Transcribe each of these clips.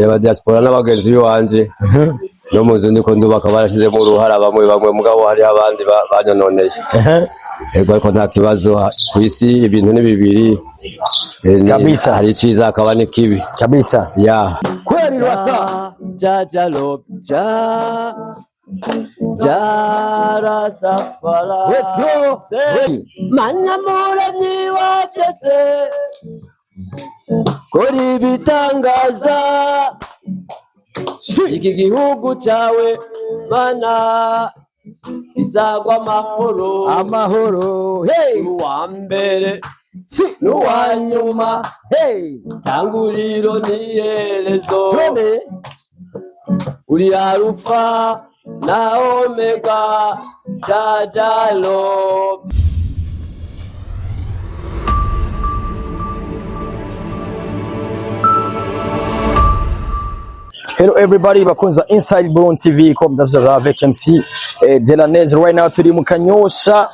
Aba diaspora n'abagenzi biwanje no mu nzu ndiko ndubaka barashizemo uruhara bamwe bamwe, mugabo hariho abandi banyononeye. Ego, ariko nta kibazo, ku isi ibintu ni bibiri. Kabisa. Hari iciza hakaba n'ikibi. Kabisa. Ya. Kweli, Rasta. Jah Jah love, Jah Jah Rastafari. Let's go. Mana muremyi wa byose, kora ibitangaza, iki gihugu cyawe Mana bisagwa amahoro. Amahoro, hey. Uwa mbere Si. n'uwa nyuma, Hey. tanguriro n'iherezo. Twende. Uri Arufa na Omega, Jah Jah love. Hello everybody, bakunzi ba Inside Burundi TV, comme d'habitude avec MC de la Neige. Right now turi mu Kanyosha,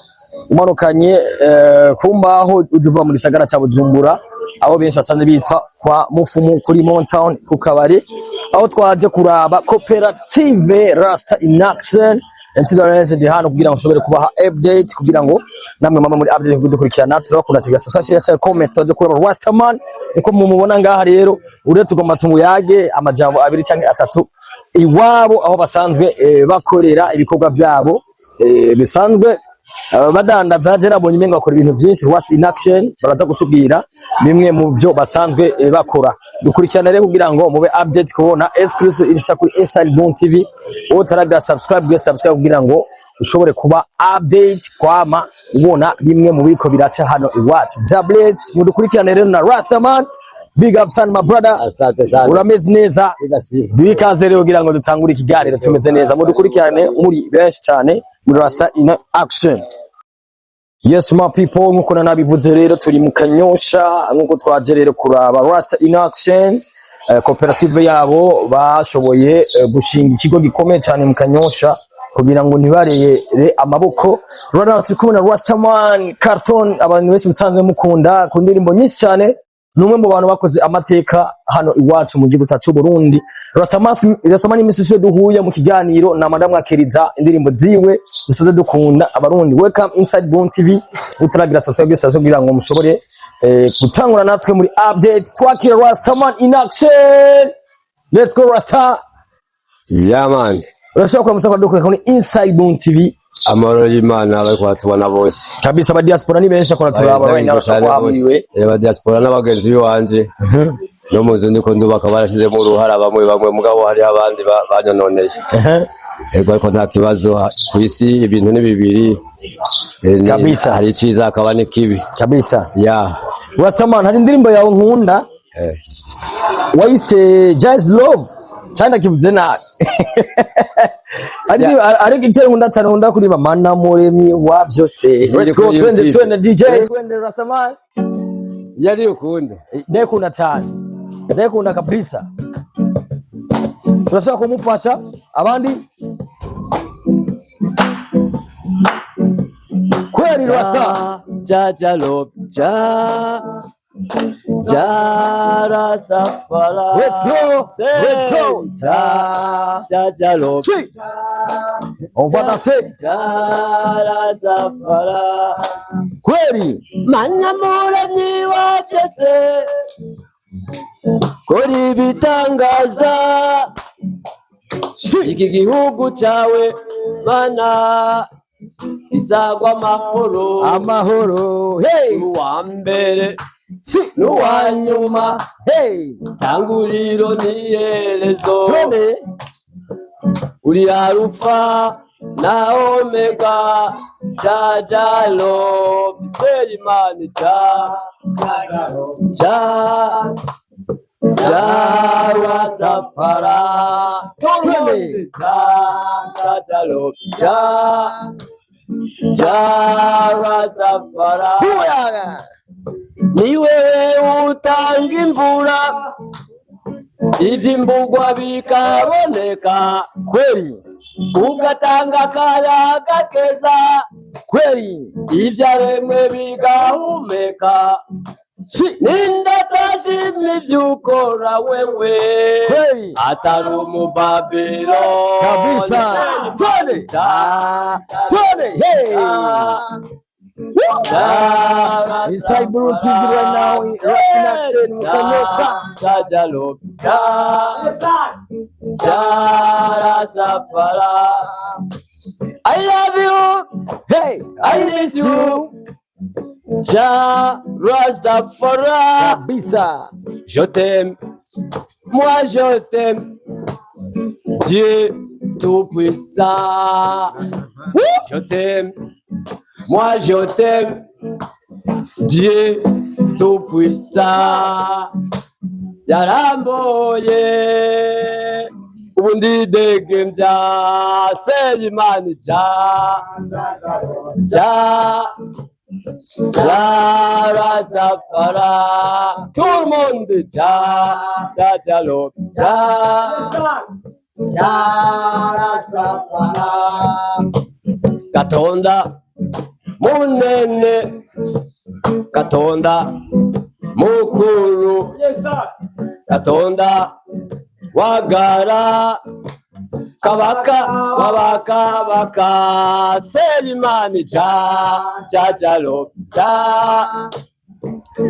umanukanye ku mbaho uva mu gisagara ca Bujumbura, aho benshi basanzwe bita kwa Mufumu kuri Mountain ku kabari, aho twaje kuraba koperative Rasta in Action. MC de la Neige ndi hano kugira ngo nshobore kubaha update, kugira ngo namwe mama muri update kudukurikirana. Turabakunda cyane, share cyane, comment. Turaje kuraba Rastaman uko mumubona ngaha. Rero ure tugomba tumuyage amajambo abiri canke atatu iwabo, aho basanzwe bakorera ibikorwa vyabo, bisanzwe badandaza. Je nabonye umengo bakora ibintu vyinshi. Rasta in Action baraza kutubwira bimwe mu vyo basanzwe bakora. Dukurikirana rero kugira ngo mube update, kubona exclusive irisha kuri Inside Burundi TV. Utaraga subscribe, gwe subscribe kugira ngo ushobore kuba update, kwama ubona bimwe mu biko biraca hano iwacu. Jah bless, mudukurikirane rero na Rastaman. Big up son, my brother. Asante sana. Urameze neza? Ndashima. Duhe ikaze rero kugira ngo dutangure ikiganiro tumeze neza. Mudukurikirane muri benshi cyane muri Rasta in Action. Yes my people, nkuko nanabivuze rero, turi mu Kanyosha, nkuko twaje rero kuraba Rasta in Action, koperative yabo bashoboye gushinga ikigo gikomeye cyane mu Kanyosha kugira ngo ntibarere amaboko. Rero turi kumwe na Rastaman Carton, abantu benshi musanzwe mukunda ku ndirimbo nyinshi cyane, ni umwe mu bantu bakoze amateka hano iwacu mu gihugu cyacu Burundi. Rastaman, Rastaman, imisi yose duhuye mu kiganiro na madame Akeriza indirimbo ziwe dusanzwe dukunda abarundi. Welcome Inside Burundi TV. Utaragira subscribe, subscribe kugira ngo mushobore gutangura natwe muri update. Twakira Rastaman in Action. Let's go, Rasta. Yeah man. Urashobora kuramutsa kwa dukora kuri Inside Burundi TV. Amahoro y'Imana bari kuhatubona bose. Kabisa, aba diaspora ni benshi akora turaba right now, bashobora kuba hamwiwe. Aba diaspora n'abagenzi biwanje no mu nzu ndiko ndubaka barashizemo uruhara bamwe bamwe, mugabo hariho abandi banyononeye. Ego, ariko nta kibazo, ku isi ibintu ni bibiri. Kabisa. Hari iciza hakaba n'ikibi. Kabisa. Ya. Rastaman, hari indirimbo yawe nkunda wayise Jazz Love cyane, kivuze nabi, ariko icyo nkunda cyane, nkunda kuriba Mana muremyi wa byose. Let's go. Kuri Twende. YouTube. Twende DJ, twende Rastaman. Yari ukunda. Ndayikunda cyane, ndayikunda kabisa. Turashobora kumufasha abandi kweli, Rasta. Jah Jah love, Jah Jah Rastafari. Let's go, let's go. Jah Jah Jah love. Si. On va danser. Jah Rastafari. Kweli. Mana muremyi wa byose, kora ibitangaza, Si. iki gihugu cyawe Mana isagwa amahoro. Amahoro, hey. Uwa mbere Si. n'uwa nyuma, Hey. tanguriro n'iherezo. Twende. Uri Arufa na Omega, Jah Jah love, say Imana, Jah Jah Jah Rastafari. Twende. Jah Jah Jah love, Jah Jah Rastafari. Booyah. Ni wewe utanga imvura, ivyimburwa bikaboneka. Kweli. Ugatanga akayaga keza, Kweli. ivyaremwe bigahumeka. Ninde atashima ivyo ukora wewe Kweli. atari umubabiloni? Kabisa. Twende. Twende. Hey. Inside Burundi TV right now, Rasta in Action mu Kanyosha. Jah Jah love, Jah Rastafari. I love you. Hey, I miss you. Jah Rastafari. Kabisa. Je t'aime, moi je t'aime, Dieu Tout-Puissant. Je t'aime, moi je t'aime, Dieu Tout-Puissant. Yaramboye ubu ndidegembya Seyimana Jah Jah Jah Rastafari. Tout le monde, Jah Jah Jah love, Jah Jah Rastafari. Katonda munene, Katonda mukuru, Katonda wagara kabaka wabakabaka Seyimani Jah Jah Jah love, Jah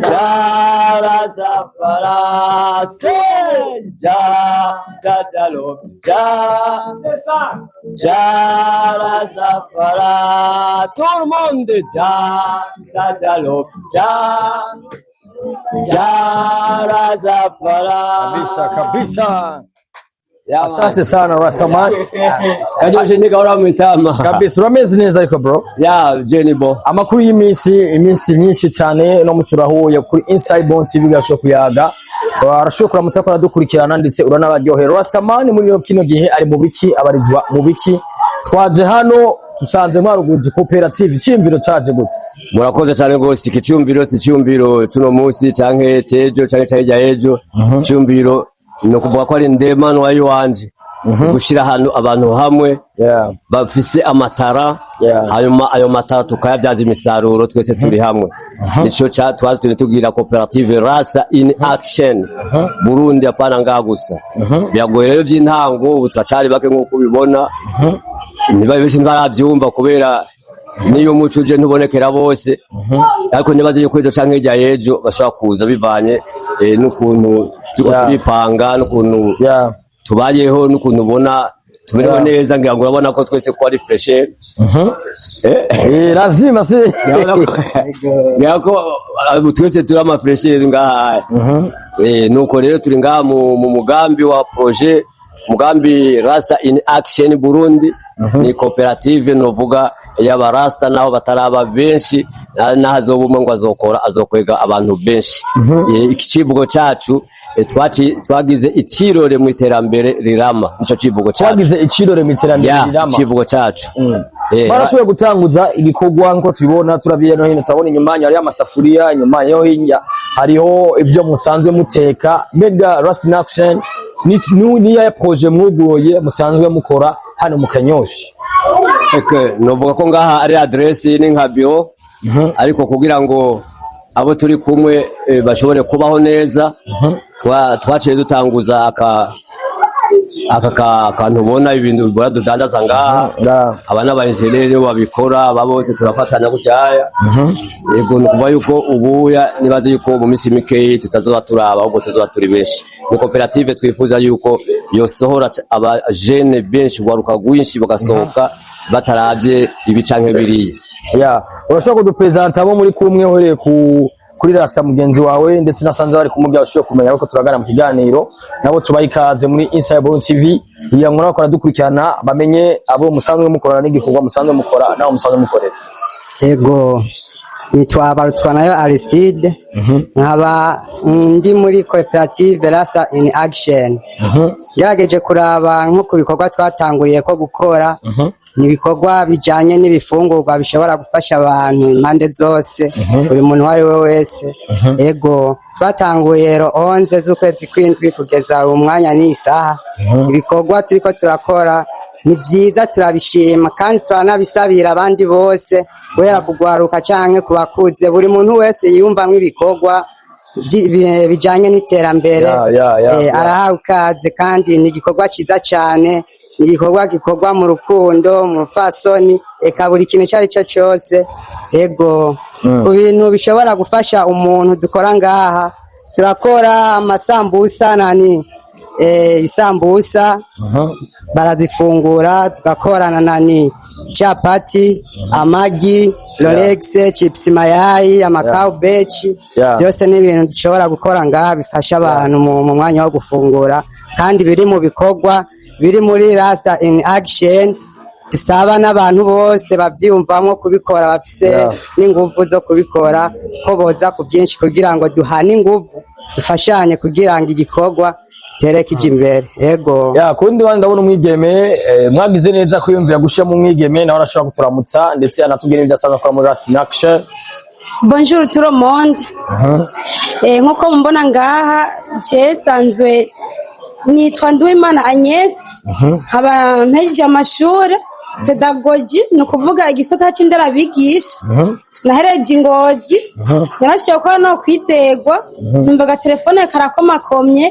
Jah Rastafari. Say Jah Jah Jah love, Jah Jah Rastafari. Tout le monde, Jah Jah Jah love, Jah Jah Rastafari. Kabisa kabisa. Yeah, man. Asante sana Rastaman. Kanyosha nigahora mwitama. Kabisa, urameze neza ariko bro? Ya je ni bo. Amakuru y'iminsi, iminsi myinshi cyane no musi urahuye kuri Inside Bon TV gashobora kuyaga. Arashobora kuramutsa ko aradukurikirana ndetse uranabaryohera. Rastaman muri kino gihe ari mu biki, abarizwa mu biki? Twaje hano tusanze mwaruguzi koperative, icyiyumviro caje gute? Murakoze cyane rwose. Iki cyumviro si cyumviro cuno munsi canke cejo canke hirya y'ejo. Cyumviro ni ukuvuga ko ari ndemanwa y'iwanje gushira ahantu abantu hamwe bafise amatara, hanyuma ayo matara tukayabyaza imisaruro twese turi hamwe. Nico twatumye tugira koperative Rasta in Action Burundi, apana ngaha gusa. Biragoye rero by'intango, ubu turacari bake nk'uko ubibona, niba benshi ntibaravyumva kubera niyo umuco uje ntubonekera bose, ariko nibaze yuko ejo canke hirya y'ejo bashobora kuza bivanye n'ukuntu turiko turipanga n'ukuntu tubayeho n'ukuntu ubona tumerewe neza. Ngira ngo urabona ko twese ko ari fresh. Eh, lazima si. Ngira ko twese turi ama fresh ngaha. Nuko rero turi ngaha mu mugambi wa projet, mugambi Rasta in Action Burundi. Ni koperative novuga y'abarasta, naho bataraba benshi, nahazoba umwe ngo azokora azokwega abantu benshi. Iki civugo cacu, twagize icirore mu iterambere rirama, nico civugo cacu. Twagize icirore mu iterambere rirama. Icivugo cacu. Barashoboye gutanguza ibikorwa nko tubibona, turabiye no hino turabona inyuma yanyu hariho amasafuriya, inyuma yo hirya hariho ibyo musanzwe muteka. Mbega Rasta in Action ni ya projet mwuguye musanzwe mukora hano mu Kanyosha? Eke, novuga ko ngaha ari adresse, ni nka bio, ariko kugira ngo abo turi kumwe bashobore kubaho neza, twaciye dutanguza aka kantu ubona, ibintu ubona dudandaza ngaha. Aba n'abayenjeneri babikora, aba bose turafatanya gutyaya. Yego, ni ukuvuga yuko ubuya nibaze yuko mu minsi mikeyi tutazoba turaba, ahubwo tuzoba turi benshi. Ni koperative twifuza yuko yosohora abajene benshi, urwaruka rwinshi, bagasohoka bataravye ibi canke biriya. Ya, urashobora kudupresenta abo muri kumwe uhereye kuri Rasta mugenzi wawe ndetse nasanze bari kumubwira, ushobora kumenya ko turagana mu kiganiro nabo, tubaha ikaze muri Inside Burundi TV kugira ngo nabo dukurikirana bamenye abo musanzwe mukorana n'igikorwa musanzwe mukora nabo musanzwe mukorera. Ego, nitwa Barutwanayo Aristide, nkaba ndi muri koperative Rasta in Action. Ngerageje kuraba nko ku bikorwa twatanguye ko gukora, ni ibikorwa bijanye n'ibifungurwa bishobora gufasha abantu impande zose, buri muntu uwo ari we wese. Ego, twatanguye le 11 z'ukwezi kw'indwi kugeza uwo mwanya n'isaha. Ibikorwa turiko turakora ni vyiza, turabishima kandi turanabisabira abandi bose, guhera kugwaruka canke ku bakuze, buri muntu wese yiyumvamwo ibikorwa. bijanye n'iterambere. Arahawe ikaze kandi ni igikorwa ciza cane, ni igikorwa gikorwa mu rukundo, mu rupfasoni, eka buri kintu icyo ari cyo cyose. Ego, ku bintu bishobora gufasha umuntu dukora ngaha, turakora amasambusa nani, isambusa barazifungura, tugakorana nani, capati, amagi, rolex, chips mayai, amakawubechi. Byose ni ibintu dushobora gukora ngaha bifasha abantu mu mwanya wo gufungura, kandi biri mu bikorwa biri muri Rasta in Action. Dusaba n'abantu bose bavyiyumvamwo kubikora, bafise n'inguvu zo kubikora, ko boza ku bwinshi kugira ngo duhane inguvu, dufashanye kugira ngo igikorwa gitere kija imbere. Ego. Ya, kundi wandi ndabona umwigeme, mwagize neza kwiyumvira gushira mu mwigeme, nawe arashobora kuturamutsa ndetse anatubwira ibyo asanzwe akora muri Rasta in Action. Bonjour tout le monde. Nkuko mumbona ngaha, je sanzwe nitwa Nduwimana Agnes, nkaba mpejeje amashure pédagogie, ni ukuvuga igisata c'inderabigisha. Nahereje i Ngozi, narashoboye kuba no kwizegwa, numva agatelefone karakomakomye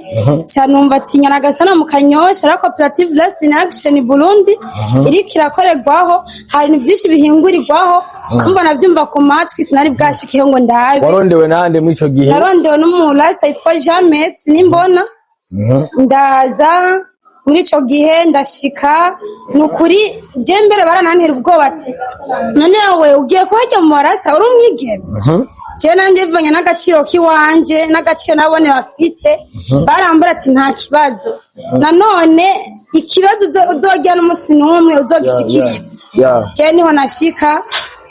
ca numva ati Nyanagasana mu Kanyosha ari koperative Rasta in Action Burundi iriko irakorerwaho, hari ibintu vyinshi bihingurirwaho. Mbona vyumva ku matwi, sinari bwashikiyeho ngo ndabe. Warondewe nande muri ico gihe? Narondewe n'umurasta yitwa Jean Messi nimbona, ndaza muri ico gihe ndashika. Ni ukuri je mbere baranantera ubwoba ati: "None wowe ugiye kuharya mu barasta uri umwigeme?" Je nanje bivanye n'agaciro k'iwanje n'agaciro nabone bafise, barambura ati: "Nta kibazo, nanone ikibazo uzorya n'umunsi n'umwe uzogishikiriza." Je niho nashika,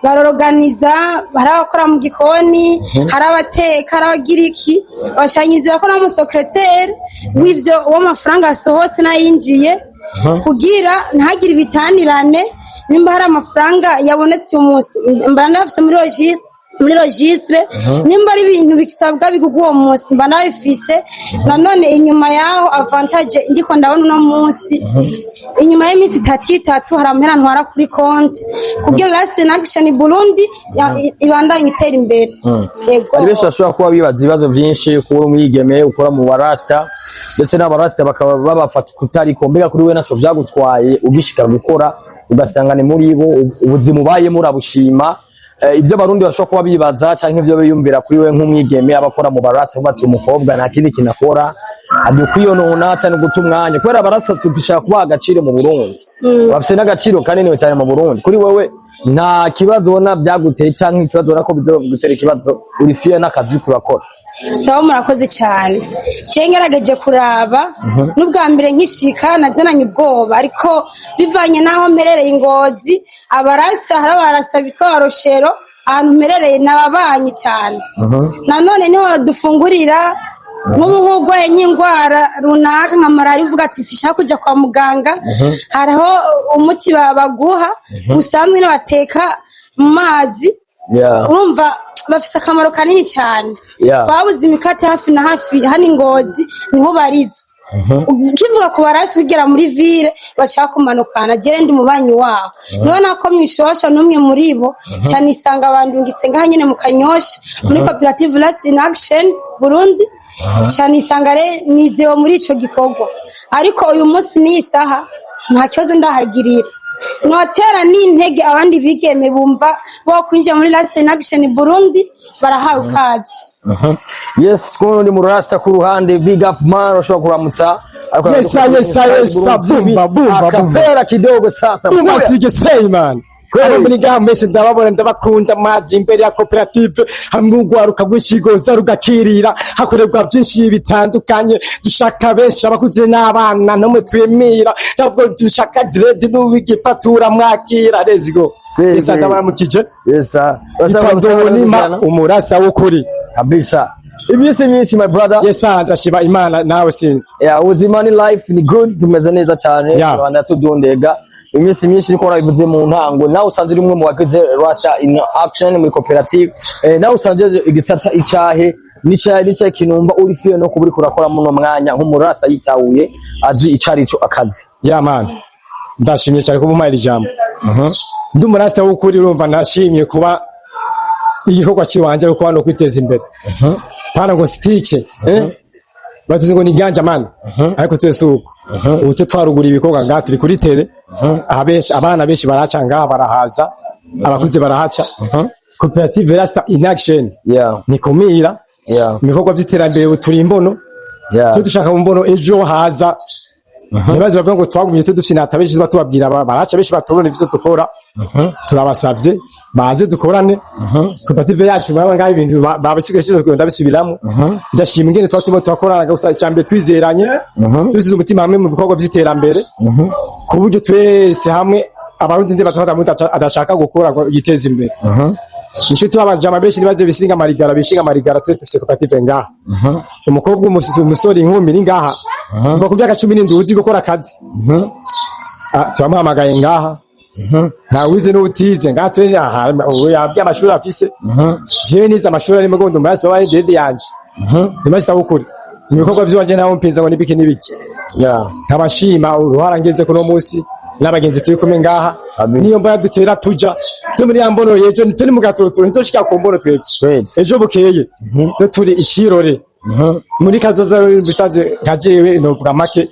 baroroganiza, hari abakora mu gikoni, hari abateka, hari abagira iki, bashanyiriza ko n'umusekreteri w'ivyo w'amafaranga asohotse n'ayinjiye, kugira ntihagire ibitanirane. Nimba hari amafaranga yabonetse uyu munsi, mba ndafise muri registre. Nimba ari ibintu bisabwa bigurwa uwo munsi, mba nabifise. Nanone inyuma yaho, avantage ndiko ndabona uno munsi, inyuma y'iminsi itatu itatu hari amahera ntwara kuri konti kugira Rasta in Action Burundi ibandanye itera imbere. Yego. Hari benshi bashobora kuba bibaza ibibazo byinshi kuba umwigeme ukora mu barasta, ndetse n'abarasta bakaba babafata kutariko. Mbega kuri we naco vyagutwaye ugishika gukora ugasanga ni muri bo, ubuzima ubayemo urabushima? Ibyo abarundi bashobora kuba bibaza canke ivyo biyumvira kuri we nk'umwigeme abakora mu barasta, bubatse umukobwa nta kindi kintu akora, agiye kwiyonona canke guta umwanya, kubera abarasta tugishaka kubaha agaciro mu Burundi, bafise n'agaciro kanini cyane mu Burundi. Kuri wewe nta kibazo ubona byaguteye, canke ikibazo ubona ko bizogutera ikibazo, uri fier n'akazi uriko urakora? Sawa, murakoze cyane. Je ngerageje kuraba, n'ubwa mbere nkishika nazananye ubwoba, ariko bivanye n'aho mperereye i Ngozi, abarasta, hari abarasta bitwa abaroshero ahantu mperereye, n'ababanyi cyane. Nanone niho dufungurira. Nk'ubu nk'urwaye nk'indwara runaka nka malariya, uvuga ati: "Sishaka kuja kwa muganga," hariho umuti baguha usanzwe bateka mu mazi. Urumva bafise akamaro kanini cyane. Twabuze imikate hafi na hafi hano i Ngozi, niho barizwa. Ukivuga ku barasi ugera muri ville bashaka kumanukana. Jewe ndi umubanyi wabo, niho nakomye ishosha n'umwe muri bo cyane, isanga bandungitse ngaha nyene mu Kanyosha muri koperative Rasta in Action Burundi, cyane isanga re nizewe muri ico gikorwa. Ariko uyu munsi n'iyi saha nta kibazo ndahagirira. Notera n'intege abandi bigeme bumva bo kwinjira muri Rasta in Action Burundi, barahawe ikaze. Yes, kuno ndi mu rasta ku ruhande, big up man, ushobora kuramutsa. Ariko Yes, sir, yes, sir, yes, sir. Bumba, bumba, bumba. Akapera kidogo sasa. Bumba sige say man. Kweli. Abo muri ngaha mwese ndababona, ndabakunda. Mwaje imbere ya koperative hamwe urwaruka rw'ikigoza rugakirira, hakorerwa byinshi bitandukanye. Dushaka benshi, abakuze n'abana, namwe twemira, ntabwo dushaka dread n'uwigifatura mwakira. Let's go. Kweli, Yes, kweli. ndabaramukije. Yes sir. Nitwa umurasa w'ukuri. Kabisa, iminsi myinshi, my brother. Yes sir, ndashima Imana, nawe sinzi. Yeah, ubuzima ni life ni good, tumeze neza cyane. Rwanda tudundega iminsi myinshi, niko warabivuze mu ntango. Nawe usanzwe uri umwe mu bagize Rasta in Action muri koperative, nawe usanzwe igisata icahe n'icahe kinumva uri fier no kuba uriko urakora muno mwanya nk'umurasta yitahuye, azi icarico akazi? Yeah man, ndashimye cyane kuba umpaye ijambo. Ndi umurasta w'ukuri, urumva nashimye kuba igikorwa ciwanje ari kuba no kwiteza imbere. Pana ngo stike, eh, bavuze ngo ni ganja man, ariko twese uko ubu twe twarugura ibikorwa ngaha, turi kuri télé aha, benshi, abana benshi baraca ngaha, barahaza, abakuze barahaca. Koperative Rasta in Action ni kumira ibikorwa by'iterambere. Ubu turi imbono, twe dushaka mu mbono ejo haza, ntibaze bavuga ngo twagumye tudufinata. Benshi tuba tubabwira, baraca, benshi batubona ivyo dukora. Turabasavye baze dukorane koperative yacu. Baba ngaho ibintu babisigaye, sizo ndabisubiramo. Ndashima ingene tuba turimo turakorana gusa. Icambere, twizeranye, dusize umutima hamwe mu bikorwa vy'iterambere, ku buryo twese hamwe Abarundi ndi batafata umuntu adashaka gukora ngo yiteze imbere. Nico tubabajama benshi ntibaze bisinga amarigara, bishinga amarigara. Twe dufise koperative ngaha, umukobwa, umusore, inkumi iri ngaha kuva ku myaka 17 uzi gukora akazi. Ah, turamuhamagaye ngaha, nta wize n'utize ngaha. Twe aha ubu yabwiye amashuri afise, jewe nize amashuri arimo ngo ndumva baba dede yanje ndimashita gukuri mu bikorwa vy'iwanje, ntaho mpinza ngo nibiki nibiki. Nkaba nshima uruhara ngeze kuno munsi n'abagenzi turi kumwe ngaha. Niyo mbona dutera tuja turi muri ya mbono yejo, turi mu gaturuturu, ntizoshika ku mbono twebwe. Ejo bukeye twe turi ishirore muri kazoza bisanzwe. Nka jewe novuga make,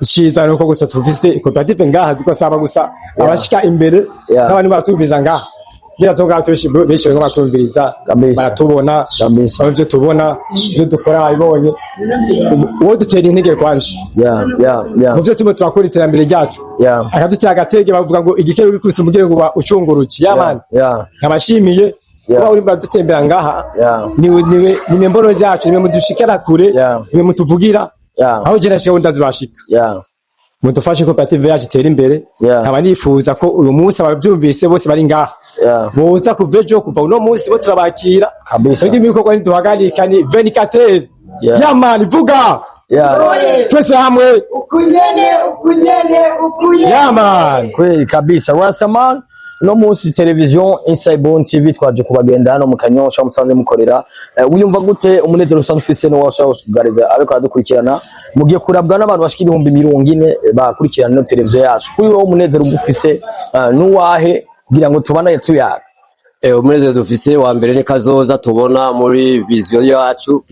iciza nuko gusa tufise koperative ngaha, tugasaba gusa abashika imbere n'abandi baratumviriza ngaha, ngira zo ngaha benshi benshi bariko baratumviriza. Baratubona. Ivyo tubona, ivyo dukora babibonye. Uwo dutera intege kwanza mu vyo turimo turakora, iterambere ryacu, akadutera agatege. Bavuga ngo igikere wikuse umugere ngo uba ucunguruki yamani. Nkabashimiye kuba uri baradutembera ngaha. Niwe, niwe, nimwe mbono zacu, nimwe mudushikira kure, nimwe mutuvugira aho je nashika ndazibashika. Mudufashe koperative yacu itere imbere. Nkaba nifuza ko uyu munsi abavyumvise bose bari ngaha boza kuva ejo, kuva uno munsi bo turabakira. Twebwe ibikorwa ntiduhagarika, ni 24. Yamani vuga. Twese hamwe. Ukunyene, ukunyene, ukunyene. Yamani. Kweli kabisa, Rastaman. No munsi television Inside Bone TV twaje kubagenda hano mu Kanyosha musanze mukorera. Wiyumva gute? Umunezero usanzwe ufise no washaka kugariza ariko aradukurikirana, mugiye kurabwa n'abantu bashika 40,000 bakurikirana no television yacu. Kuri wowe umunezero ufise nuwahe, kugira ngo tubanaye tuyaga? Umunezero dufise wa mbere ni kazoza tubona muri vision yacu,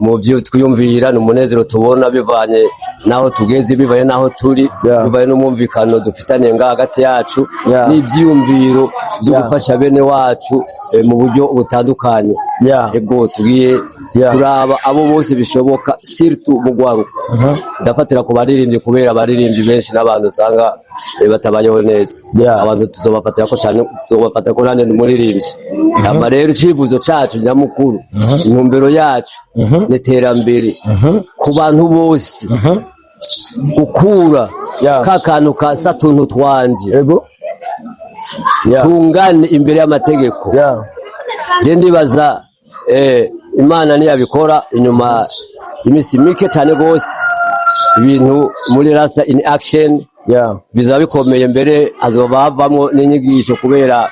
mu byo twiyumvira. Ni umunezero tubona bivanye n'aho tugeze, bivanye n'aho turi, bivanye n'umwumvikano dufitaniye ngaha hagati yacu, n'ibyiyumviro byo gufasha bene wacu mu buryo butandukanye. Ego, tugiye kuraba abo bose bishoboka, surtout mu gwaruka. Ndafatira ku baririmbyi kubera abaririmbyi benshi n'abantu usanga batabayeho neza. Abantu tuzobafatira ko cyane, tuzobafatira ko nande ndi umuririmbyi. Hama rero icifuzo cacu nyamukuru, intumbero yacu ni iterambere ku bantu bose, gukura ka kantu ka satuntu twanje, Ego, yeah. tungane imbere y'amategeko. Je ndibaza Imana niyabikora, inyuma iminsi mike cyane gose ibintu muri Rasta in Action bizaba bikomeye. Mbere azoba havamwo n'inyigisho, kubera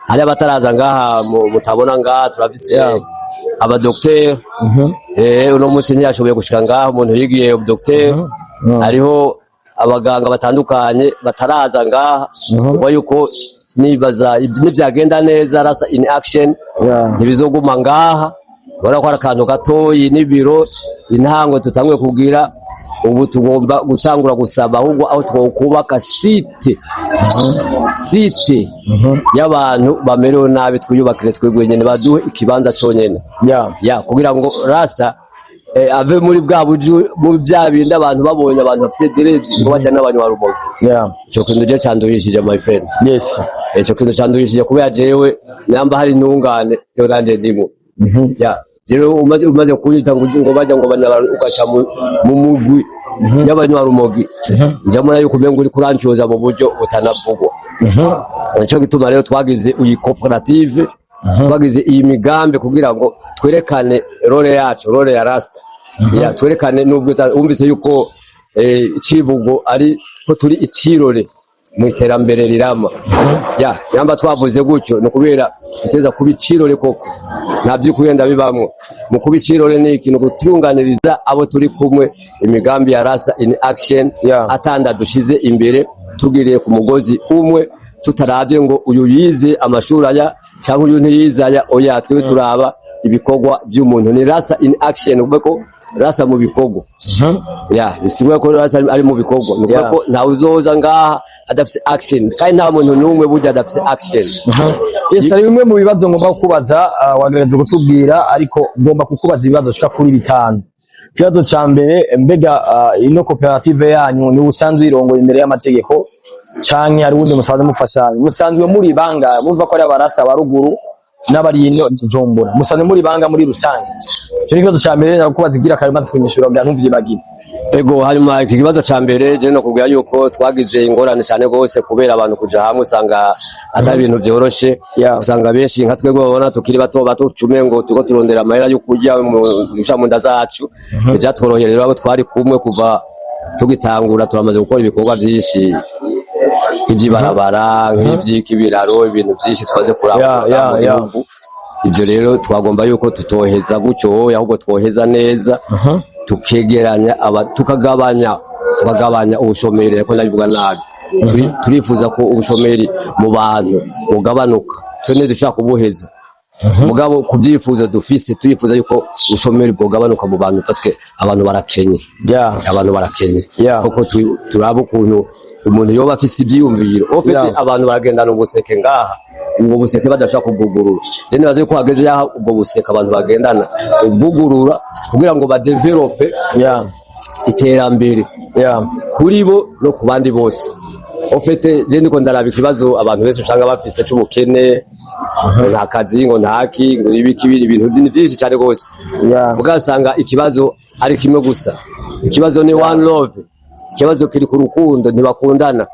hari abataraza ngaha mutabona ngaha. Turafise abadokiteri, uno munsi ntiyashoboye gushika ngaha, umuntu yigiye ubudokiteri. Hariho abaganga batandukanye bataraza ngaha, kuba yuko nibaza nivyagenda neza Rasta in Action ntibizoguma ngaha. Ubona ko ari akantu gatoyi n'ibiro, intango tutanguye kugira. Ubu tugomba gutangura gusaba ahubwo aho twokubaka site y'abantu bamerewe nabi, twiyubakire twebwe nyene, baduhe ikibanza conyene ya kugira ngo Rasta ave muri bwa buryo, muri bya bindi abantu babonye abantu bafise dread ngo bajya n'abanywa rumogi. Ico kintu je canduhishije, my friend. Ico kintu canduhishije kubera jewe namba hari intungane yo nanje ndimo. Ya, rero umaze kunyita ngo bajya ngo banywa, ugaca mu mugwi y'abanywa rumogi, njamona yuko umengo uri kurancuza mu buryo butanavugwa. Nico gituma rero twagize iyi koperative, twagize iyi migambi kugira ngo twerekane role yacu, role ya Rasta, ya twerekane nubwo wumvise yuko icivugo ari ko turi icirore mu iterambere rirama. Ya nyamba twavuze gutyo ni ukubera duteza kuba icirore koko, nta vy'ukugenda bibamwo. Mu kuba icirore ni ikintu gutunganiriza abo turi kumwe imigambi ya Rasta in Action, atanda dushize imbere, tugiriye ku mugozi umwe, tutaravye ngo uyu yize amashuri aya cyangwa uyu ntiyize aya. Oya, twebwe turaba ibikorwa by'umuntu. Ni Rasta in action, kuvuga ko rasta mu bikorwa. Ya, bisigura ko rasta ari mu bikorwa, ni ukuvuga ko ntawe uzoza ngaha adafise action, kandi nta muntu n'umwe burya adafise action. Yes, hari bimwe mu bibazo ngomba kukubaza, wagerageje kutubwira, ariko ngomba kukubaza ibibazo shika kuri bitanu. Ikibazo ca mbere, mbega ino koperative yanyu ni usanzwe irongoye imbere y'amategeko, canke hari uwundi musanzwe mufashanya? Musanzwe muri banga? Mumva ko ari abarasta ba ruguru n'abari ino Bujumbura, musanzwe muri banga muri rusange? Ico ni ikibazo ca mbere ndakubaza. Igira kare maze kunyishura kugira ntuvyibagire. Ego, hanyuma iki kibazo ca mbere, je no kubwira yuko twagize ingorane cyane gose, kubera abantu kuja hamwe usanga atari ibintu vyoroshe. Usanga benshi nka twebwe babona tukiri bato bato, cume ngo turiko turondera amahera yo kurya gusha mu nda zacu. Ivyatworoheye rero, abo twari kumwe kuva tugitangura, turamaze gukora ibikorwa vyinshi, nk'ivy'ibarabara, nk'ivy'ibiraro, ibintu vyinshi twaze kurangura mu gihugu. Ivyo rero twagomba yuko tutoheza gutyo, ahubwo twoheza neza, tukegeranya aba, tukagabanya ubushomeri, ariko ndabivuga nabi. Turifuza ko ubushomeri mu bantu bugabanuka. Twe ntidushaka kubuheza, mugabo ku byifuzo dufise, turifuza yuko ubushomeri bwogabanuka mu bantu, parce que abantu barakenye. Abantu barakenye. Koko turaba ukuntu umuntu yoba afise ivyiyumviro ofite. Abantu baragendana ubuseke ngaha, ubwo buseke badashaka kubwugurura. Je nibaza yuko hageze yaho ubwo buseke abantu bagendana ubwugurura kugira ngo badéveloppe iterambere kuri bo no ku bandi bose. Au fait, je ndiko ndaraba ikibazo abantu benshi usanga bafise c'ubukene, ngo nta kazi, ngo ntaki, ngo ibiki, ibintu ni vyinshi cyane gose. Mugasanga ikibazo ari kimwe gusa, ikibazo ni one love, ikibazo kiri ku rukundo, ntibakundana.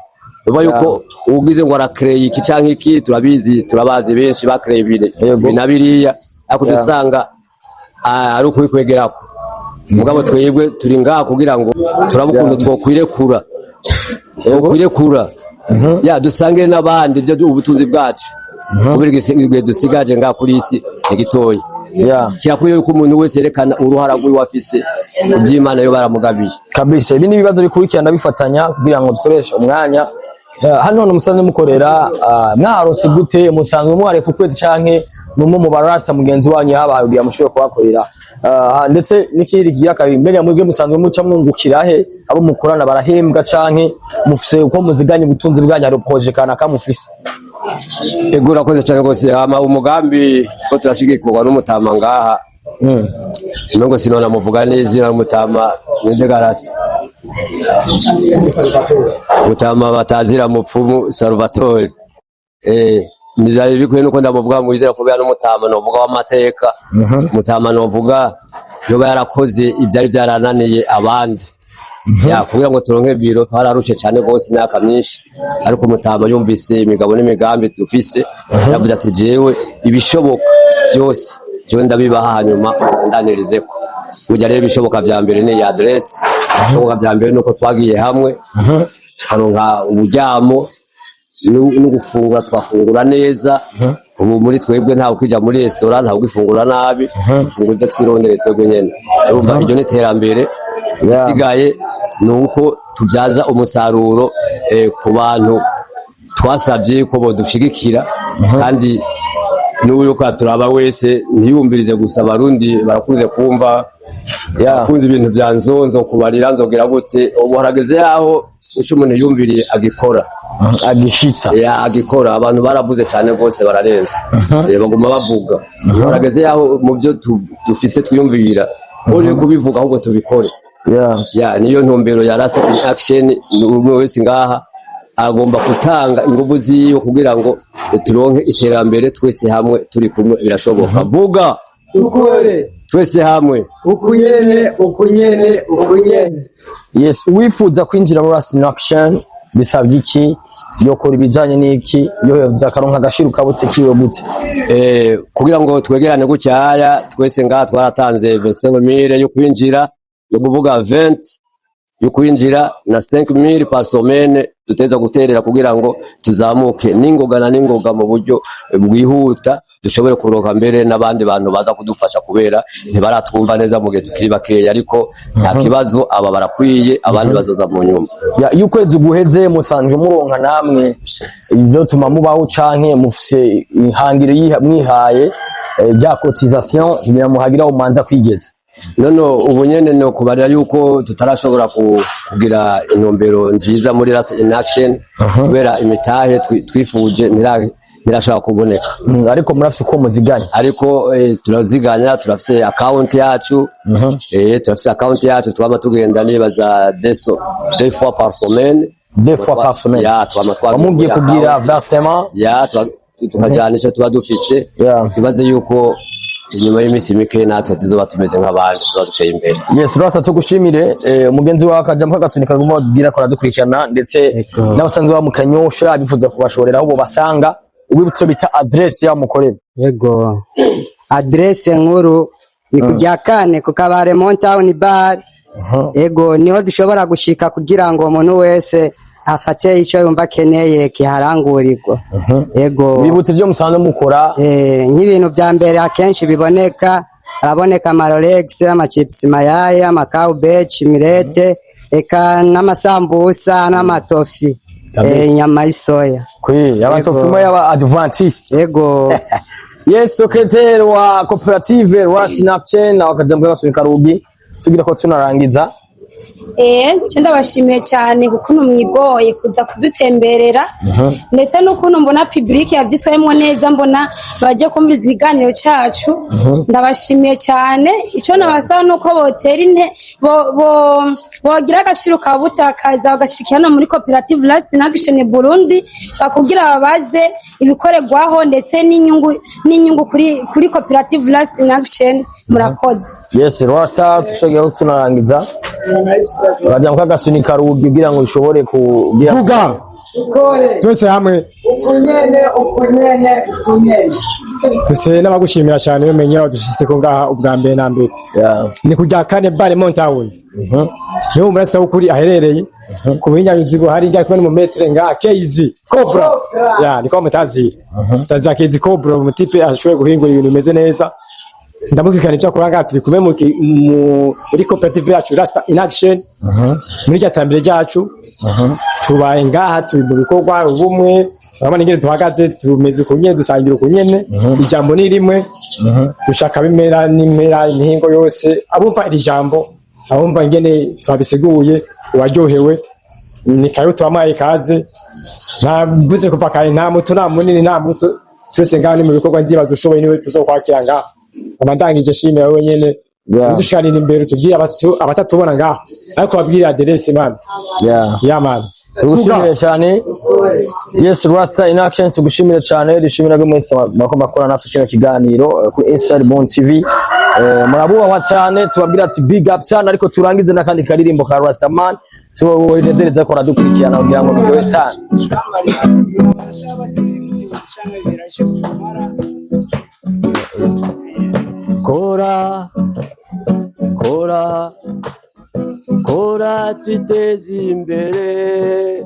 Uba yuko ugize ngo arakreye iki canke iki, turabizi, turabazi benshi bakreye ibintu ibi na biriya, ariko dusanga ari ukubikwegerako. Mugabo twebwe turi ngaha kugira ngo turabe ukuntu twokwirekura, ya dusangire n'abandi ibyo ubutunzi bwacu, kubera igihe dusigaje ngaha kuri isi ni gitoya. Kirakwiye yuko umuntu wese yerekana uruhara rwiwe afise iby'Imana yo baramugabiye. Kabisa, ibi ni ibibazo bikurikirana bifatanya kugira ngo dukoreshe umwanya. Hano musanzwe mukorera, mwaharonse gute? Musanzwe muhare ku kwezi, canke numwe mu barasta mugenzi wanyu yabahaye kugira mushobore kuhakorera? Ndetse n'ikindi kigira kabiri, mbega mwebwe musanzwe muca mwungukira he? Abo mukorana barahembwa, canke mufise uko muziganya ubutunzi bwanyu? Hari projet kanaka mufise? Ego, urakoze cyane rwose. Hama umugambi two turashigikirwa n'umutama ngaha. Nubwo sinona muvuga n'izina, n'umutama ninde garasi, mutama batazira mupfumu Salvatore. Ntivyari bikwiye nuko ndamuvuga mu izina, kubera n'umutama novuga w'amateka, mutama novuga yoba yarakoze ivyari vyarananiye abandi. Ya, kugira ngo turonke biro twararushe cyane rwose imyaka myinshi, ariko umutama yumvise imigabo n'imigambi dufise, yavuze ati: "Jewe ibishoboka byose jewe ndabibaha, hanyuma ndanirizeko." Burya rero ibishoboka vya mbere ni adresse, ibishoboka vya mbere nuko twagiye hamwe tukaronka uburyamo no gufungura, twafungura neza. Ubu muri twebwe ntawe ukija muri restaurant, ntawe ugifungura nabi, dufungura ibyo twirondere twebwe nyene. Urumva iryo ni iterambere. Isigaye ni uko tubyaza umusaruro ku bantu twasabye ko bodushigikira, kandi n'uwo turaba wese ntiyumvirize gusa. Abarundi barakunze kumva, bakunze ibintu bya nzonzo kubarira nzogera gute. Ubu harageze yaho icyo umuntu yumviriye agikora. Agishitsa. Ya, agikora. Abantu baravuze cyane rwose, bararenze. Baguma bavuga. Ubu harageze yaho mu byo dufise twiyumvira, uri kubivuga ahubwo tubikore. Ya, niyo ntumbero ya Rasta in action. Ni umwe wese ngaha agomba gutanga ingufu ziwe kugira ngo turonke iterambere twese hamwe, turi kumwe birashoboka. Vuga. Ukore. Twese hamwe. Ukunyene, ukunyene, ukunyene. Yes, uwifuza kwinjira muri Rasta in Action bisabye iki? Yokora ibijanye n'iki? Yoheza akaronka agashiru kabute kiwe gute? Kugira ngo twegerane gucyaya twese ngaha, twaratanze 25 000 yo kwinjira, yo kuvuga 20 yo kwinjira na 5000 par semaine duteza guterera kugira ngo tuzamuke n'ingoga na n'ingoga mu buryo bwihuta, dushobore kuronka mbere n'abandi bantu baza kudufasha, kubera ntibaratwumva neza mu gihe tukiri bakeya, ariko nta kibazo, aba barakwiye, abandi bazoza mu nyuma. Ya, iyo ukwezi guheze musanzwe muronka namwe ibyo tuma mubaho, canke mufise ihangiro mwihaye? rya cotisation kugira ngo hagire aho mumanza kwigeza. None ubu nyene no kubarira yuko tutarashobora kugira intumbero nziza muri Rasta in Action kubera imitahe twifuje ntirashobora kuboneka. Ariko murafise uko muziganya? Ariko turaziganya, turafise account yacu, turafise account yacu, twama tugenda nibaza deux fois par semaine. Deux fois par semaine. Ya, twama twagiye Wamubwiye muri kugira account. versement. Ya, tukajana ico tuba dufise. Twibaze yuko inyuma y'iminsi mike natwe tuzoba tumeze nk'abandi, tuzoba duteye imbere. Yes, Rasta, tugushimire. Umugenzi wawe akajambo kagasunika guma babwira ko aradukurikirana, ndetse n'abasanzwe baba mu Kanyosha bifuza kubashorera aho bobasanga, ubibutso bita adresse yaho mukorera. Yego, adresse nkuru ni kujya kane ku kabare Mountain Bar. Ego, niho dushobora gushika kugira ngo umuntu wese afate ico yumva akeneye kiharangurirwa. Ego. Bibutse ibyo musanzwe mukora. Nk'ibintu vya mbere akenshi biboneka, haraboneka amarolex, amachips mayai, amakawubeci, mirete, eka n'amasambusa n'amatofi. Inyama y'isoya. Kwi abatofuma y'aba adventiste. Ego. Yes, secrétaire wa coopérative Rasta in Action, akajambo kagasunika rugi sugira ko tunarangiza. Nce ndabashimiye cyane kukuntu mwigoye kuza kudutemberera, ndetse n'ukuntu mbona public yabyitwayemo neza, mbona baje kumviriza ikiganiro cyacu. Ndabashimiye cyane. Icyo nabasaba ni uko botera inte bo bogira agashiro ka buta, bakaza bagashikira hano muri koperative Rasta in Action Burundi, bakugira babaze ibikorerwaho ndetse n'inyungu kuri koperative Rasta in Action. Murakoze. Yes, Rasta, tushobora ko tunarangiza, akajambo kagasunika rugi kugira ngo ushobore kugira. Vuga twese hamwe. Ukunyene, ukunyene, ukunyene. Tuse n'abagushimira cyane iyo menya dushitse ko ngaha ubwa mbere na mbere. Ni kujya kane bare Montawe, niho umurasita w'ukuri aherereye ku buhinyanyuzi buhari, njya kumwe mu maître nga Keizi Cobra, ya niko mutazira mutazira Keizi Cobra, umutipe ashoboye guhingura ibintu bimeze neza. Ndamukikana icyo akora ngaha, turi kumwe muri koperative yacu Rasta in Action, muri rya terambere ryacu. Tubaye ngaha, turi mu bikorwa ubumwe, urabona ingene duhagaze, tumeze uku nyene, dusangira uku nyene, ijambo ni rimwe, dushaka bimera n'impera imihingo yose. Abumva iri jambo, abumva ingene twabisiguye, uwaryohewe ni kayo, turamuhaye ikaze. Nta mvuze kuva kare, nta muto, nta munini, nta muto, twese ngaha ni mu bikorwa. Ndibaza ushoboye niwe tuzokwakira ngaha. Nkaba ndangije shimira wewe nyene. Udushikanira imbere, utubwire abatatubona ngaha, ariko babwire aderese, man. Yeah man. Tugushimire cyane. Yes, Rasta in Action, tugushimire cyane. Dushimira ko mwese bako bakora natwe kino kiganiro kuri Inside Bon TV. Murabubahwa cyane, tubabwira ati big up cyane. Ariko turangize n'akandi karirimbo ka Rasta man, tubohereza ko radukurikirana kugira ngo biryohe cyane. Cyangwa ibirayi byumara. Kora, kora, kora, twiteze imbere.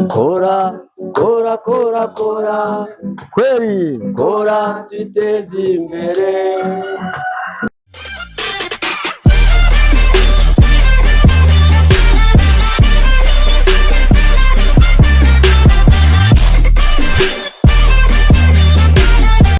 Kora, kora, kora, kora. Kweli. Kora, twiteze imbere.